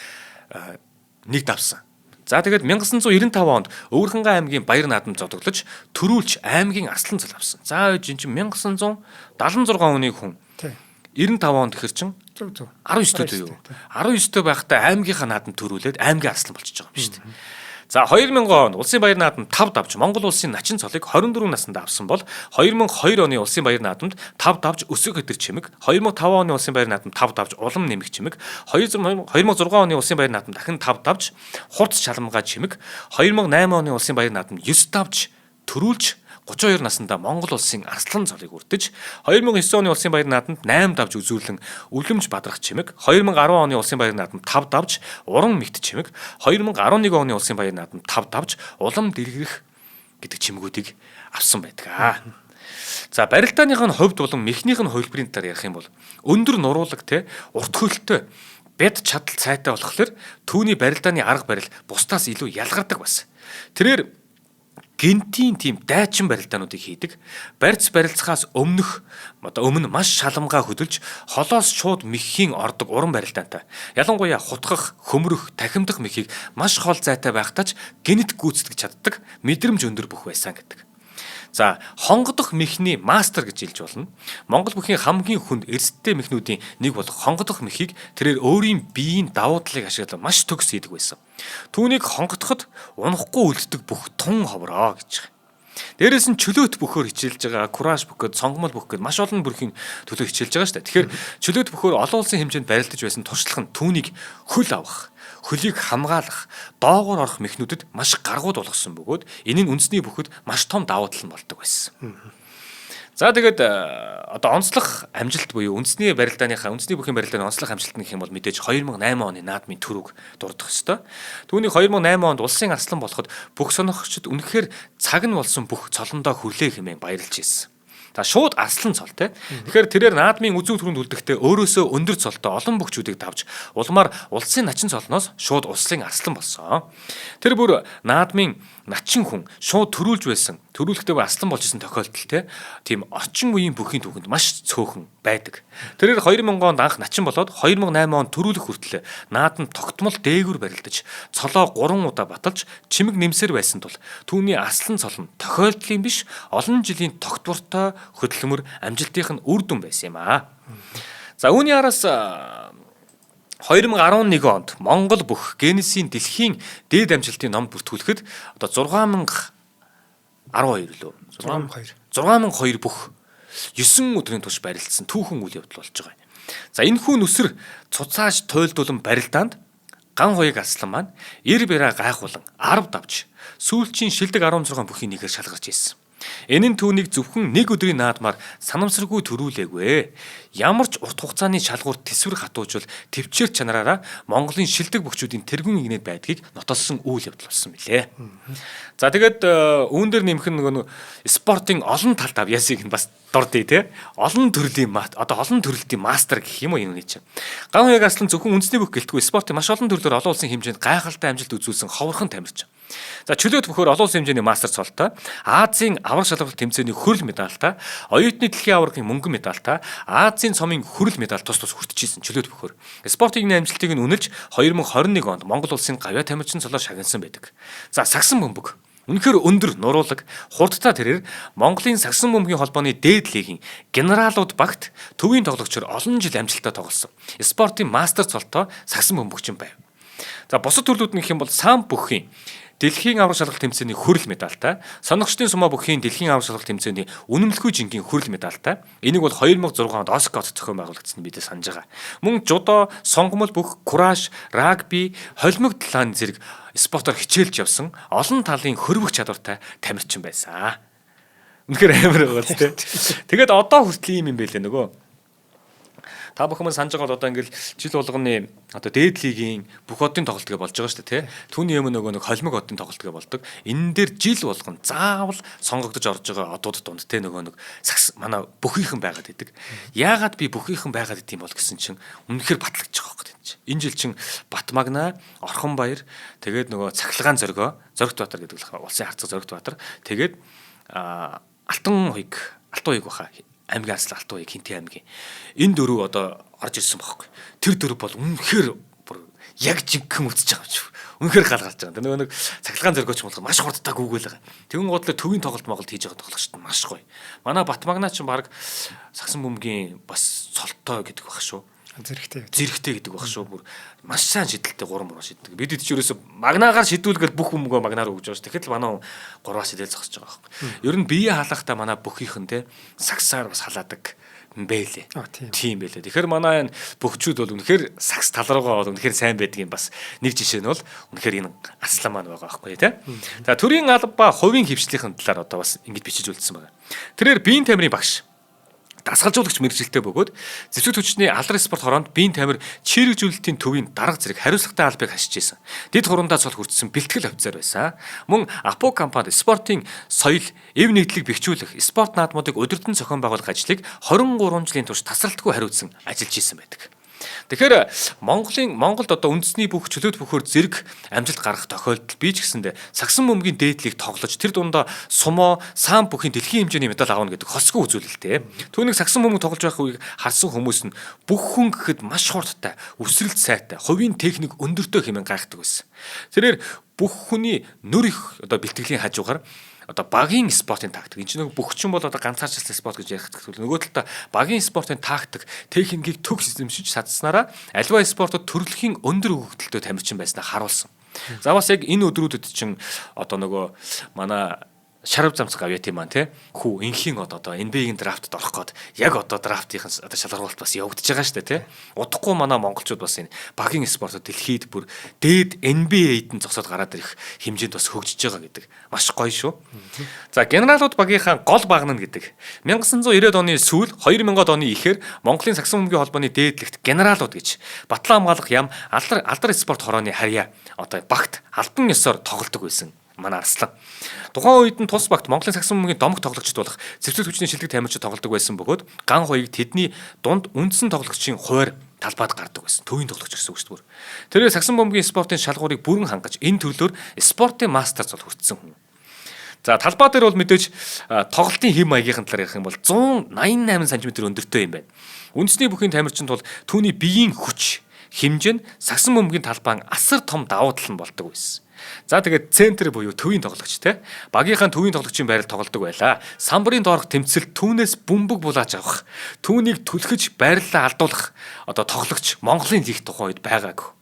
нэг давсан. За тэгээд 1995 онд Өвөрхөнгай аймгийн баяр наадамд зодоглож төрүүлж аймгийн арслан цол авсан. За энэ чинь 1976 оны хүн. 95 онд гэхэр чин зөв зөв 19 дэх юу? 19 дэх байхдаа аймгийнхаа наадамд төрүүлээд аймгийн арслан болчихж байгаа юм шүү дээ. За 2000 онд Улсын баяр наадамд 5 давж Монгол улсын начин цолыг 24 наснда авсан бол 2002 оны Улсын баяр наадамд 5 давж өсөг өдр чимэг, 2005 оны Улсын баяр наадамд 5 давж улам нэмэх чимэг, 2006 оны Улсын баяр наадамд дахин 5 давж хурц шаламгаа чимэг, 2008 оны Улсын баяр наадамд 9 давж төрүүлж 32 наснда Монгол улсын арслан цолыг үрдэж, 2009 оны Улсын баяр наадамд 8 давж үзүүлэн үлэмж бадрах чимэг, 2010 оны Улсын баяр наадамд 5 давж уран мэгт чимэг, 2011 оны Улсын баяр наадамд 5 давж улам дэлгэрэх гэдэг чимгүүдийг авсан байдаг. За барилдааных нь хувьд болон мехнийх нь хувилбарын талаар ярих юм бол өндөр нуруулаг те урт хөлтэй бяд чадал цайтай болохоор түүний барилдааны арга барил бусдаас илүү ялгардаг бас. Тэрээр гентийн тийм дайчин барилдаануудыг хийдэг. Барьц барилцахаас өмнөх одоо өмнө маш шаламгаа хөдөлж холоос шууд мэхийн ордог уран барилдаантай. Ялангуяа хутгах, хөмрөх, тахимдах мэхийг маш хол зайтай байхдаа ч гэнэт гүйцэтгэж чаддаг мэдрэмж өндөр бүх байсан гэдэг. За хонгодох мэхний мастер гэж хэлж болно. Монгол бүхийн хамгийн хүнд эрсдэлтэй мэхнүүдийн нэг болох хонгодох мэхийг тэрээр өөрийн биеийн давуу талыг ашиглан маш төгс хийдэг байсан. Түүнийг хонготоход унахгүй үлддэг бүх тун ховроо гэж байгаа. Дээрээс нь чөлөөт бөхөөр хичээлж байгаа, кураж бөх гээд, сонгомол бөх гээд маш олон бүрхийн төлөө хичээлж байгаа шүү дээ. Тэгэхээр чөлөөт бөхөөр олон улсын хэмжээнд барилдаж байсан туршлага нь түүнийг хөл авах, хөлийг хамгаалах, доогуур орох мэхнүүдэд маш гаргууд болгосон бөгөөд энэ нь үндэсний бүхэд маш том давуу тал нь болдог байсан. За тэгээд одоо онцлог амжилт буюу үндэсний барилдааныхаа үндэсний бүхийн барилдааны онцлог амжилт гэх юм бол мэдээж 2008 оны наадмын төрөг дурдах ёстой. Түүний 2008 онд улсын арслан болоход бүх сонирхогчид үнэхээр цаг нь болсон бүх цолондоо хүрлээ хэмээн баярлж ирсэн. За шууд арслан цол те. Тэгэхээр тэрээр наадмын үзүү түрүүнд үлдэхдээ өөрөөсөө өндөр цолтой олон бөхчүүдийг давж улмаар улсын начин цолноос шууд улсын арслан болсон. Тэр бүр наадмын начин хүн шууд төрүүлж байсан. Төрүүлэхдээ арслан болж исэн тохиолдол те. Тийм орчин үеийн бүхийн түүхэнд маш цөөхөн байдаг. Тэрээр 2000 онд анх начин болоод 2008 онд төрүүлэх хүртэл наадам тогтмол дээгүр барилдаж цолоо 3 удаа баталж чимэг нэмсээр байсан тул түүний арслан цол нь тохиолдлын биш олон жилийн тогтвортой хөдөлмөр амжилтынх нь үр дүн байсан юм аа. За үүний араас 2011 онд Монгол бүх Геннесийн дэлхийн дээд амжилтын номд бүртгүүлэхэд одоо 6012 лөө 6002 бүх 9 өдрийн турш барилдсан түүхэн үйл явдал болж байгаа юм. За энэ хүү нүсэр цуцааж туйлдуулан барилдаанд ган хуйг арслан маань эр бэраа гайхуулан 10 давж сүүлчийн шилдэг 16 бүхийн нэгээр шалгарч ирсэн. Энэ нь түүнийг зөвхөн нэг өдрийн наадмаар санамсаргүй төрүүлээгүй. Ямар ч урт хугацааны шалгуур төсвөр хатуужвал төвчээр чанараараа Монголын шилдэг бөхчүүдийн тэргүүн игнэд байдгийг нотолсон үйл явдал болсон билээ. За тэгээд үүн дээр нэмэх нь нөгөө спортын олон талд авьяасыг нь бас дурдъя те. Олон төрлийн одоо олон төрөлтийн мастер гэх юм уу энэ чинь. Ган хуяг аслан зөвхөн үндэсний бүх гэлтгүй спортын маш олон төрлөөр олон улсын хэмжээнд гайхалтай амжилт үзүүлсэн ховорхон тамирчин. За чөлөөт бөхөр олон улсын хэмжээний мастер цолтой, Азийн авраг шалралт тэмцээний хөрөл медальтай, оюутны дэлхийн аваргын мөнгөн медальтай, Азийн цомын хөрөл медаль тус тус хүртчихсэн чөлөөт бөхөр. Спортын энэ амжилтыг нь үнэлж 2021 онд Монгол улсын гавьяа тамирчин цолоор шагнасан байдаг. За сагсан бөмбөг. Үнэхээр өндөр нуруулаг хурдтай тэрээр Монголын сагсан бөмбөгийн холбооны дээд лигийн генералууд багт төвийн тоглогчор олон жил амжилттай тоглосон. Спортын мастер цолтой сагсан бөмбөгчин байв. За бусад төрлүүд нь гэх юм бол сам бүхийн Дэлхийн авраг шалгалт тэмцээний хөрөл медальтай, соногчдын сумаа бүхийн дэлхийн авраг шалгалт тэмцээний үнэмлэхүй жингийн хөрөл медальтай. Энийг бол 2006 онд Оскар зохион байгуулагдсан бид санаж байгаа. Мөн жудо, сонгомол бүх, кураш, рагби, холимог талааны зэрэг спортоор хичээлж явсан олон талын хөрвөх чадвартай тамирчин байсан. Үнэхээр амар байгаа зү. Тэгээд одоо хүртэл ийм юм байлээ нөгөө. Та бүхэн санаж байгаа бол одоо ингээл жил болгоны одоо дээд лигийн бүх одын тоглолт гэ болж байгаа шүү дээ, тий. Түүний өмнө нөгөө нэг холимог одын тоглолт гэ болдог. Энэ дээр жил болгон заавал сонгогдож орж байгаа одууд дунд те нөгөө нэг сагс манай бүхийнхэн байгаад идэг. Яагаад би бүхийнхэн байгаад идэм бол гэсэн чинь үнэхээр батлагдчих واخхой тийм чинь. Энэ жил чинь Батмагна, Орхонбаяр, тэгээд нөгөө Цахилгаан Зоргоо, Зоригт Баатар гэдэг л улсын харцаг Зоригт Баатар, тэгээд Алтан хуйг, Алтан хуйг баха аймгийн арслан Алтан хуйг Хинти аймгийн. Энэ дөрөв одоо орж ирсэн бохоггүй. Тэр дөрөв бол үнэхээр бүр яг жинхэнэ үтсэж байгаа юм шиг. Үнэхээр гал гарч байгаа. Нөгөө нэг цахилгаан зөргөөч болох маш хурдтай гүгэл байгаа. Тэгүн гудлаа төвийн тоглолт Монголд хийж байгаа тоглогчд маш гоё. Манай Батмагна ч баг сагсан бөмбөгийн бас цолтой гэдэг баг шүү. Зэрэгтэй. Зэрэгтэй гэдэг баг шүү. Бүр маш сайн шидэлтэй 3 3 шиддэг. Бид ч ерөөсө магнаагаар шидүүлгээл бүх бөмбөгөө магнаар өгж байгаа шүү. Тэгэхэд л манай 3 шидэл зогсож байгаа байхгүй. Ер нь бие халаахтаа манай бүхийнхэн те сагсаар бас халаадаг бэлээ. Тийм бэлээ. Тэгэхээр манай энэ бөхчүүд бол үнэхээр сагс тал руугаа бол үнэхээр сайн байдгийн бас нэг жишээ нь бол үнэхээр энэ аслан маань байгаа байхгүй тий. За төрийн алба хувийн хөвчлийнхэн талаар одоо бас ингэж бичиж үлдсэн байна. Тэрээр биеийн тамирын багш, дасгалжуулагч мэргэжилтэй бөгөөд зэвсэг түвшний алдар спорт хороонд биеийн тамир чийрэгжүүлэлтийн төвийн дарга зэрэг хариуцлагатай албыг хашиж исэн. Дэд хурандаа цол хүртсэн бэлтгэл офицер байсан. Мөн Апо компанид спортын соёл, эв нэгдлийг бэхжүүлэх, спорт наадмуудыг удирдан зохион байгуулах ажлыг 23 жилийн турш тасралтгүй хариуцсан ажиллаж исэн байдаг. Тэгэхээр Монголд одоо үндэсний бүх чөлөөт бөхөр зэрэг амжилт гаргах тохиолдол бий ч гэсэндэ сагсан бөмбөгийн дээдлийг тоглож тэр дундаа сумо, саан бүхийн дэлхийн хэмжээний медаль авна гэдэг хосгүй үзүүлэлтээ. Түүнийг сагсан бөмбөг тоглож байх үеийг харсан хүмүүс нь бүх хүн гэхэд маш хурдтай, өсрэлт сайтай, хувийн техник өндөртэй хэмээн гайхдаг байсан. Тэрээр бүх хүний нүр их одоо бэлтгэлийн хажуугаар одоо багийн спортын тактик. Энэ чинь нөгөө бөхчин бол одоо ганцаарчлсан спорт гэж ярих гэвэл нөгөө талдаа багийн спортын тактик, техникийг төгс эзэмшиж чадсанараа альва спортод төрөлхийн өндөр өгөгдөлтөй тамирчин байснаа харуулсан. За бас яг энэ өдрүүдэд чинь одоо нөгөө манай Шарав замц гавьяа тийм маань те хүү энхийн одоо NBA-ийн драфтд орох гээд яг одоо драфтын одоо шалгаруулалт бас явагдаж байгаа шүү дээ те. Удахгүй манай монголчууд бас энэ багийн спортод дэлхийд бүр дээд NBA-д нь зогсоод гараад ирэх хэмжээнд бас хөгжиж байгаа гэдэг маш гоё шүү. За генералууд багийнхаа гол багна гэдэг 1990-ад оны сүүл 2000-ад оны ихээр Монголын сагсан бөмбөгийн холбооны дээдлэгт генералууд гэж Батлан хамгаалах яам алдар спорт хорооны харьяа одоо багт албан ёсоор тоглодог байсан манай Арслан. Тухайн үед нь тус багт Монголын сагсан бөмбөгийн домог тоглогчд болох зэвсэг түвшний шилдэг тамирчид тоглодог байсан бөгөөд ган хуйг тэдний дунд үндсэн тоглогчийн хуваар талбайд гардаг байсан. Төвийн тоглогч гэсэн үг шүү дээ. Тэрээр сагсан бөмбөгийн спортын шалгуурыг бүрэн хангаж энэ төрлөөр спортын мастер цол хүртсэн хүн. За талбай дээр бол мэдээж тоглолтын хэм маягийн талаар ярих юм бол 188 см өндөртэй юм байна. Үндэсний бүхийн тамирчин тул түүний биеийн хүч, хэмжээ нь сагсан бөмбөгийн талбайн асар том давуу тал нь болдог байсан. За тэгээд центр буюу төвийн тоглогч те. Багийнхаа төвийн тоглогчийн байрал тоглодог байлаа. Самбарын доорх тэмцэл түүнээс бөмбөг булааж авах, түүнийг түлхэж байрлалаа алдуулах одоо тоглогч Монголын лиг тухайн үед байгаагүй.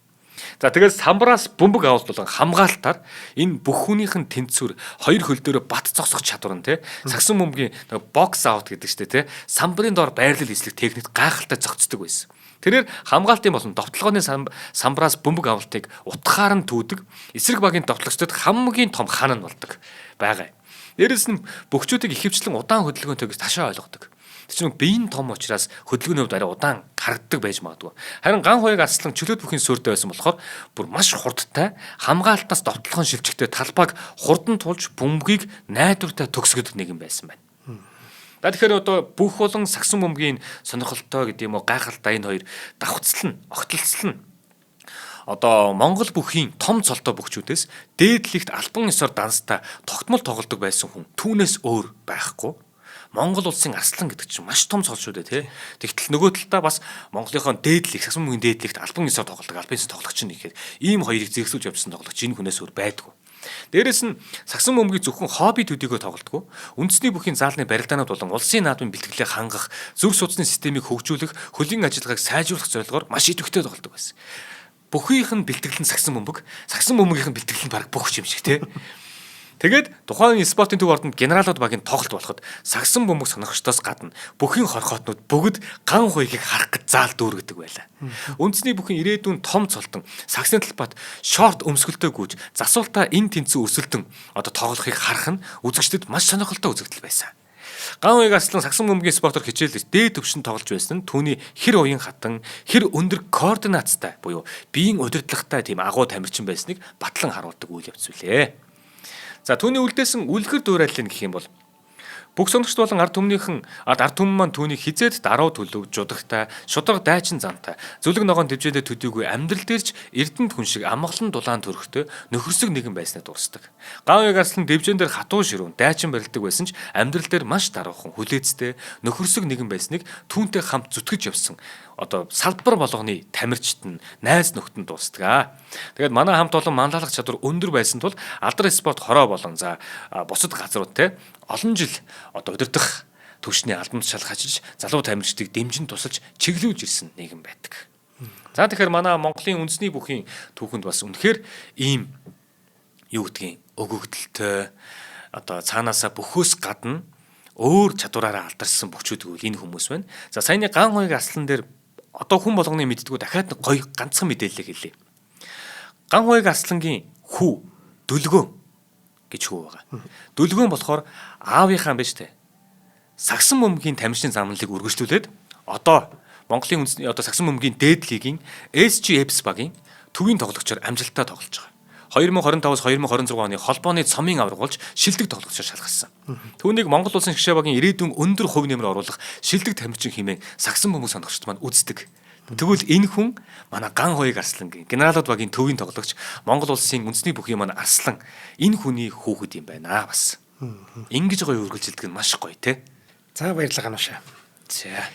За тэгээд самбараас бөмбөг авалт болон хамгаалтаар энэ бүх хүнийх нь тэнцвэр хоёр хөл дээрээ бат зогсох чадвар нь те. Сагсан бөмбөгийн бокс аут гэдэг чтэй те. Самбарын доор байрлал эзлэх техникт гайхалтай зохицдог байсан. Тэрээр хамгаалтын болон довтлогооны самбараас бөмбөг авалтыг утгаар нь түүдэг. Эсрэг багийн довтлогчдод хамгийн том хан нь болдог байгаа. Дээрээс нь бөхчүүдийг ихэвчлэн удаан хөдөлгөөнтэй гэж ташаа ойлгодог. Тэр чинь биеийн том учраас хөдөлгөөний хувьд арай удаан харагддаг байж магадгүй. Харин ган хуяг арслан чөлөөт бүхийн суурьтай байсан болохоор бүр маш хурдтай хамгаалтаас довтлогон шилжихтэй талбайг хурдан тулж бөмбөгийг найдвартай төгсгөдөг нэгэн байсан байна. За тэгэхээр одоо бүх болон сагсан бөмбөгийн сонирхолтой гэдэг юм уу гайхалтай энэ хоёр давхцал нь огтлцол нь одоо Монгол бүхийн том цолтой бөхчүүдээс дээд лигт албан ёсоор данстай тогтмол тоглодог байсан хүн түүнээс өөр байхгүй. Монгол улсын арслан гэдэг чинь маш том цол шүү дээ тий. Тэгтэл нөгөө талдаа бас Монголынхоо дээд лиг, сагсан бөмбөгийн дээд лигт албан ёсоор тоглодог, албан ёсоор тоглогч нь ихээр ийм хоёрыг зэрэгсүүлж явсан тоглогч энэ хүнээс өөр байдгүй. Дээрээс нь сагсан бөмбөгийг зөвхөн хобби төдийгөө тоглодгоо. Үндэсний бүхийн заалны барилдаанууд болон улсын наадмын бэлтгэлээ хангах, зүрх судасны системийг хөгжүүлэх, хөлийн ажиллагааг сайжруулах зорилгоор маш идэвхтэй тоглодог байсан. Бүхийнх нь бэлтгэл нь сагсан бөмбөг, сагсан бөмбөгийнх нь бэлтгэл нь баг бүх юм шиг тий. Тэгээд тухайн үеийн спортын төв ордонд генералууд багийн тоглолт болоход сагсан бөмбөг сонирхчдоос гадна бүхийн хорхоотнууд бүгд ган хуйгийг харах гэж заал дүүргэдэг байлаа. Үндэсний бүхийн ирээдүйн том цолтон сагсны талбайд шорт өмсгөлтэй гүйж засуултаа эн тэнцэн өрсөлдөн одоо тоглохыг харах нь үзэгчдэд маш сонирхолтой үзэгдэл байсан. Ган хуйг арслан сагсан бөмбөгийн спортоор хичээлж дээд түвшинд тоглож байсан нь түүний хэр уян хатан, хэр өндөр координацтай буюу биеийн удирдлагатай тийм агуу тамирчин байсныг батлан харуулдаг үйл явц үлээ. За түүний үлдээсэн үлгэр дуурайлал гэх юм бол бүх соногчд болон ард түмнийхэн ард түмэн маань түүнийг хизээд даруй төлөв, жудагтай, шударга дайчин зантай, зүлэг ногоон төвжээндээ төдийгүй амьдрал дээр ч эрдэнэт хүн шиг амгалан дулаан төрхтэй нөхөрсөг нэгэн байснаа дурсдаг. Ган уяг арслан дэвжээн дээр хатуу ширүүн дайчин барилдаг байсан ч амьдрал дээр маш даруухан хүлээцтэй нөхөрсөг нэгэн байсныг түүнтэй хамт зүтгэж явсан одоо салбар болгоны тамирчид нь найз нөхдөд нь дуустдаг аа. Тэгээд манай хамт олон манлайлах чадвар өндөр байсан тул алдар спорт хороо болон за бусад газрууд те олон жил одоо удирдах түвшний албан тушаал хажиж залуу тамирчдыг дэмжин тусалж чиглүүлж ирсэн нэгэн байдаг. За тэгэхээр манай Монголын үндэсний бүхийн түүхэнд бас үнэхээр ийм юу гэдгийг өгөгдөлтэй одоо цаанаасаа бөхөөс гадна өөр чадвараараа алдарсан бөхчүүд гэвэл энэ хүмүүс байна. За саяны ган хуйг аслан дээр одоо хүн болгоны мэддэггүй дахиад нэг гоё ганцхан мэдээлэл хэлье. Ган хуйг аслангийн хүү Дүлгөөн гэж хүү байгаа. Дүлгөөн болохоор аавынхаа биш үү? Сагсан бөмбөгийн тамирчны замналыг үргэлжлүүлээд одоо Монголын үндэсний одоо сагсан бөмбөгийн дээд лигийн SGFS багийн төвийн тоглогчоор амжилттай тоглож байгаа. 2025-аас 2026 оны холбооны цомын аварга болж шилдэг тоглогчоор шалгарсан. Түүнийг Монгол улсын шгшээ багийн ирээдүйн өндөр хувь нэмэр оруулах шилдэг тамирчин хэмээн сагсан бөмбөг сонирхогчд маань үздэг. Тэгвэл энэ хүн манай Ган Хуйг Арслангийн генералууд багийн төвийн тоглогч Монгол улсын үндэсний бүхийн маань Арслан энэ хүний хүүхэд юм байна бас. Ингэж гоё үргэлжилдэг нь маш гоё те. За баярлалаа Гануушаа. За.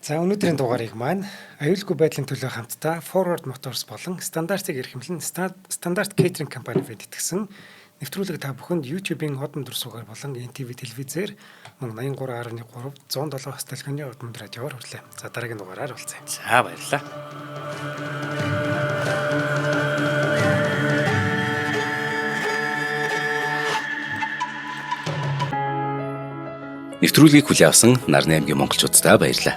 За өнөөдрийн дугаарыг маань аюулгүй байдлын төлөө хамтдаа Forward Motors болон стандартыг эрхэмлэн Стандарт Catering компани бэлтгэсэн нэвтрүүлэг та бүхэнд YouTube-ийн Одон дүр суугаар болон NTV телевизээр мөн 83.3 107 бас телефоны Одон радиоор хүрлээ. За дараагийн дугаараар уулзъя. За баярлалаа. Нэвтрүүлгийг хүлээн авсан Нарны аймгийн монголчууддаа баярлалаа.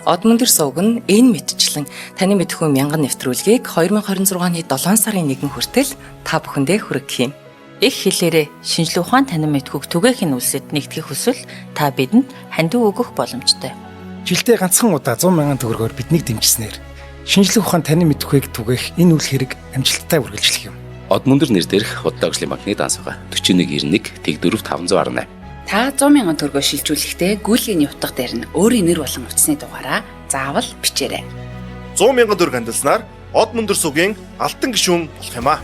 Одмөндөр сувг нь энэ мэтчлэн таны мэдхүү мянган нэвтрүүлгийг 2026 оны 7 сарын 1 хүртэл та бүхэндээ хүргэх юм. Их хэлээрээ шинжлэх ухаан танин мэдхүйг түгээхийн үлсэд нэгтгэх хүсвэл та бидэнд хандив өгөх боломжтой. Жилдээ ганцхан удаа 100 мянган төгрөгөөр биднийг дэмжсэнээр шинжлэх ухаан танин мэдхүйг түгээх энэ үйл хэрэг амжилттай үргэлжлэх юм. Одмөндөр нэр дээрх худлаа ажлын банкны данс байгаа. 4191 Тэгдөрөв 518. Та 100 мянган төгрөгөө шилжүүлэхдээ гүйлгээний утга дээр нь өөрийн нэр болон утасны дугаараа заавал бичээрэй. 100 мянган төгрөг хандилснаар Од мөндөр сугийн алтан гишүүн болох юм аа.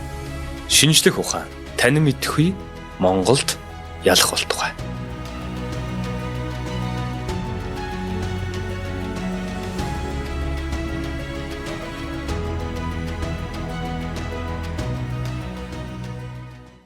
Шинжлэх ухаан танин мэдхүй Монголд ялах болтугай.